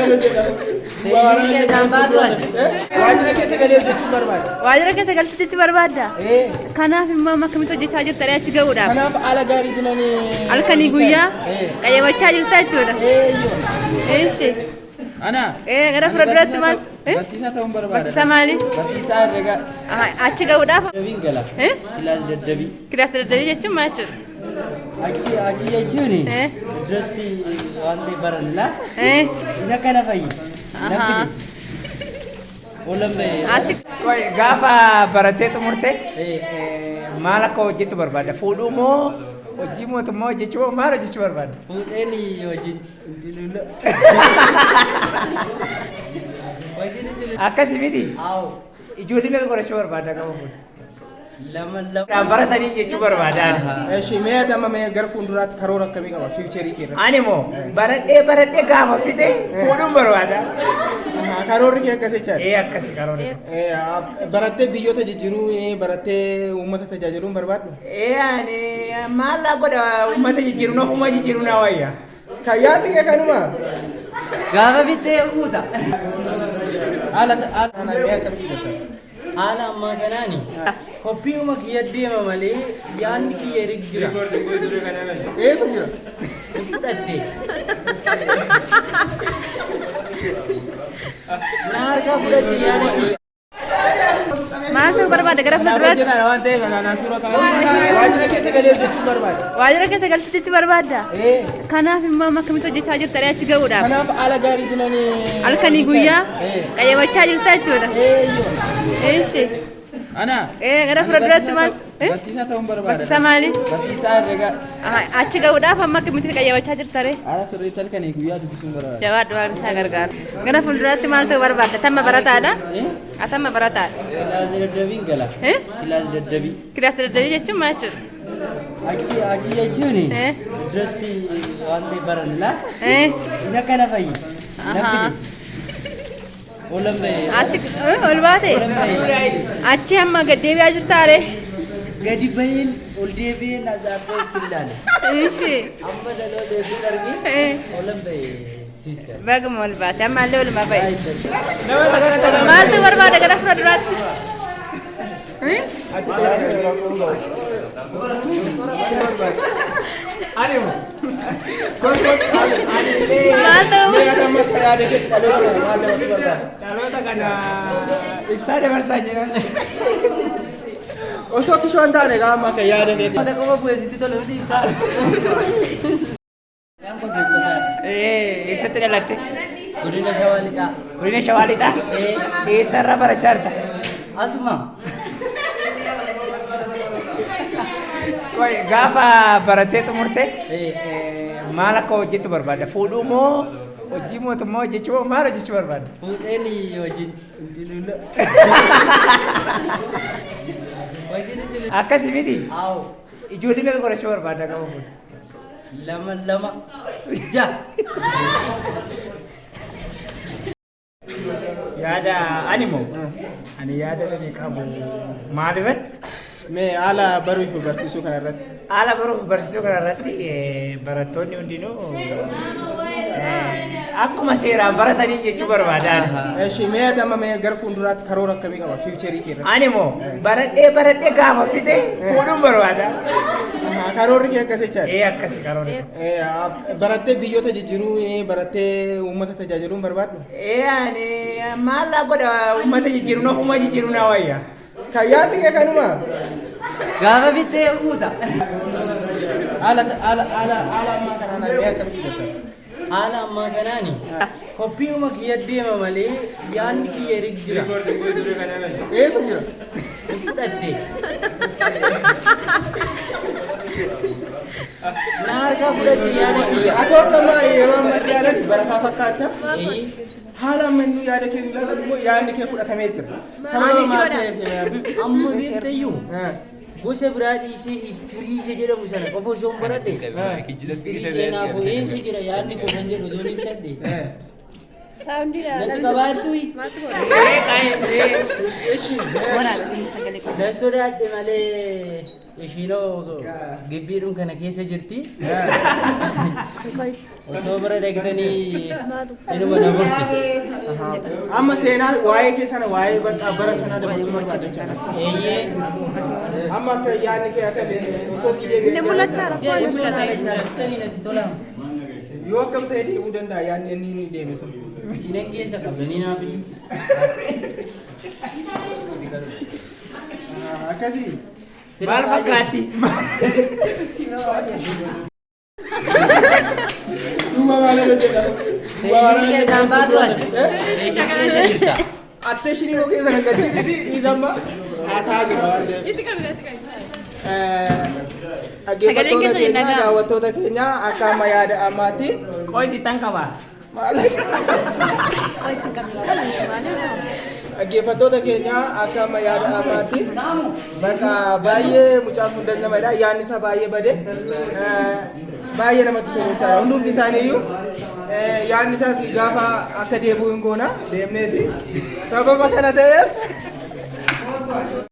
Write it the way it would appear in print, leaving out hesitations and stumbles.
nan hojjedha. Televezyiinii keessaan baatu ati. Waajjira keessa galee hojjechuun barbaada. Waajjira keessa galtee jechuu barbaadda? Ee. Kanaaf immoo amma akkamitti hojjechaa jirta ree achi ga'uudhaaf? Kanaaf haala gaariitiin ani. Halkanii guyyaa Ee. qayyabachaa jirta jechuudha. Ee. Eeshi. Ana. Ee, gara fuulduraatti maal? Eh? Barsiisaa ta'uun barbaada. Barsiisaa maali? Barsiisaa herregaa. Aha, achi ga'uudhaaf Daddabiin gala. Eh? Kilaas daddabii. Kilaas daddabii jechuun maal jechuudha? Achi achi jechuun Eh? iddootti waan ta'e baran laa. Eh? Isa kana fayyi. Ahaa. Oolan bahee. Achi Qoy, gaafa barattee xumurte Eh. maal akka hojjettu barbaadda? Fuudhuu moo hojii mootummaa hojjechuu moo maal hojjechuu barbaadda? Fuudheen wajjin intiluula. Wajjin intiluula. Akkasi miti. Awo. Ijoollee meeqa godhachuu barbaadda gaafa fuudhu? Lama lama. Dhaan baratanii jechuu barbaadaan. Eshi mee ati amma mee gara fuulduraatti karoora akkamii qaba fiicharii kee irratti? Ani moo baradhee baradhee gaafa fixe fuudhuun barbaada. Ahaa, Karoorri kee akkas jechaadha. Ee akkasi karoora. Ee, barattee biyyoota jijjiiruu, barattee uummata tajaajiluun barbaaddu? Ee ani maal godha uummata jijjiiruun ofuma jijjiiruun na wayya. Kan yaadni kee kanuma? Gaafa bittee fuuta. Haala haala kanaan mee akkamitti jirta? Haala ammaa kanaani koppii'uma kiyya deema malee yaadni kiyya erig jira. Eessa jira? Fudhatte. Na harkaa fudhatte yaada kiyya. Maal ta'uu barbaadda gara fuulduraatti? Hojjetaan waan ta'eef anaan suura kana. Waajjira keessa galee hojjechuun barbaada. Waajjira keessa galtee jechuu barbaadda? Ee. Kanaaf immoo amma akkamitti hojjechaa jirta ree achi ga'uudhaaf? Kanaaf haala gaariitiin ani. Halkanii guyyaa Ee. qayyabachaa jirta jechuudha. Eeshi. Ana. Ee, gara fuulduraatti maal? Eh? Barsiisaa ta'uun barbaada. Barsiisaa maali? Barsiisaa herregaa. Aha, achi ga'uudhaaf amma akkamitti qayyabachaa jirta ree? Haala sirriitti halkanii guyyaa dubbisuun barbaada. Jabaadhu waan isaa gargaara. Gara fuulduraatti maal ta'uu barbaadda? Tamma barataadha? Atamma barataadha. Kilaas daddabiin gala. Eh? Kilaas daddabii. Kilaas daddabii jechuun maal jechuudha? Achi achi jechuun Eh? iddootti waan ta'e baran laa. Eh? Isa kana fayyi. Ahaa. Oolan bahee. Achi ol baate? Achi hamma gad deebi'aa jirta ree? Gadi baheen ol deebi'een azaabee si ilaale. Ishi. Amma dhaloota hedduun argee Eh. oolan bahee sister. Baguma ol baate ammallee oluma bahe. Maaltu barbaada gara fuulduraatti? Eh? Ani moo Maal ta'uu? Mee ati amma akka yaada keetti dhaloota kana maal dabarsuu barbaadda? Dhaloota kana ibsaa dabarsaa jiran. Osoo kishoo hin taane gaa amma akka yaada keetti. Mata qofa bu'eesitti tola miti ibsaa. Ee eessatti dhalatte? Godina Shawaa Lixaa. Godina Shawaa Lixaa? Ee. Eessarraa barachaa jirta? Asuma. Qoy, gaafa barattee xumurte Ee. maal akka hojjettu barbaadda? Fuudhuu moo hojii mootummaa hojjechuu moo maal hojjechuu barbaadda? Fuudheen wajjin intiluula. Wajjin intiluula. Akkasi miti. Awo. Ijoollee meeqa godhachuu barbaadda gaafa fuudhu? Lama lama. Ja. Yaada ani moo ani yaada ani qabu maal irratti? Mee haala baruu fi barsiisuu kana irratti. Haala baruuf barsiisuu kana irratti barattoonni hundinuu akkuma seeraan baratanii jechuu barbaadaan. Eshi mee ati amma mee gara fuulduraatti karoora akkamii qaba fiicharii kee irratti? Ani moo baradhee baradhee gaafa fixe fuudhuun barbaada. Ahaa, Karoorri kee akkas jechaadha. Ee akkasi karoorri. Ee, barattee biyyoota jijjiiruu, barattee uummata tajaajiluun barbaaddu? Ee ani maal godha uummata jijjiiruun ofuma jijjiiruun na wayya. Kan yaadni kee kanuma? Gaafa bittee fuuta. Haala haala haala haala ammaa kanaan mee akkamitti jirta? Haala ammaa kanaani koppii'uma kiyya deema malee yaadni kiyya erig jira. Eessa jira? Fudhatte. Na harkaa fudhatte yaada kiyya. Ati akka ammaa yeroo ammas yaadan barataa fakkaatta. Ee. Haala amma inni yaada kee ilaalan immoo yaadni kee fudhatamee jira. Sababa maal ta'eef? Amma beektayyuu gosa biraa dhiisee istirii isa jedhamu sana qofa osoo hin baradhe istirii seenaa koo eessa jira yaadni koo kan jedhu osoo hin ibsadhe. Natti qabaattuyi. Ee qaayee. Nan sodaadhe malee. Ishiinoo gibbiidhum kana keessa jirti. Osoo bira dhaqxanii inuma na burti. Amma seenaa waa'ee kee sana waa'ee bakka bara sana dabarsuu barbaadda jechaadha. Eeyyee. Amma akka yaadni kee akka osoo si Inni deebi'ee mul'achaa rakkoo Osoo na lachaa natti tola. Yoo akkam ta'e deemuu danda'a yaadni inni inni deeme sun. Sinan keessa qabanii naa fidu. Akkasii. Maal fakkaatti? Duuba maal irra jedhama? Duuba maal irra Keessaan baatu ati. jedhama? Atteeshinii koo keessa kan gadi dhiisamma haasaa jira waan ta'eef. Itti qabi, itti qabi. Dhaggeeffattoota Sagaleen keessa hin keenya dhaga'amu. daawwattoota keenya akka amma yaada ammaatti Qoy sittan qaba. maal dhaggeeffattoota keenya akka amma yaada ammaatti bakka baay'ee mucaan kun dandamaadha, yaadni isaa baay'ee bade, baay'ee namatti tolu jechaadha. Hundumti isaaniiyyuu yaadni isaas gaafa akka deebi'u hin goona deemneeti sababa kana ta'eef.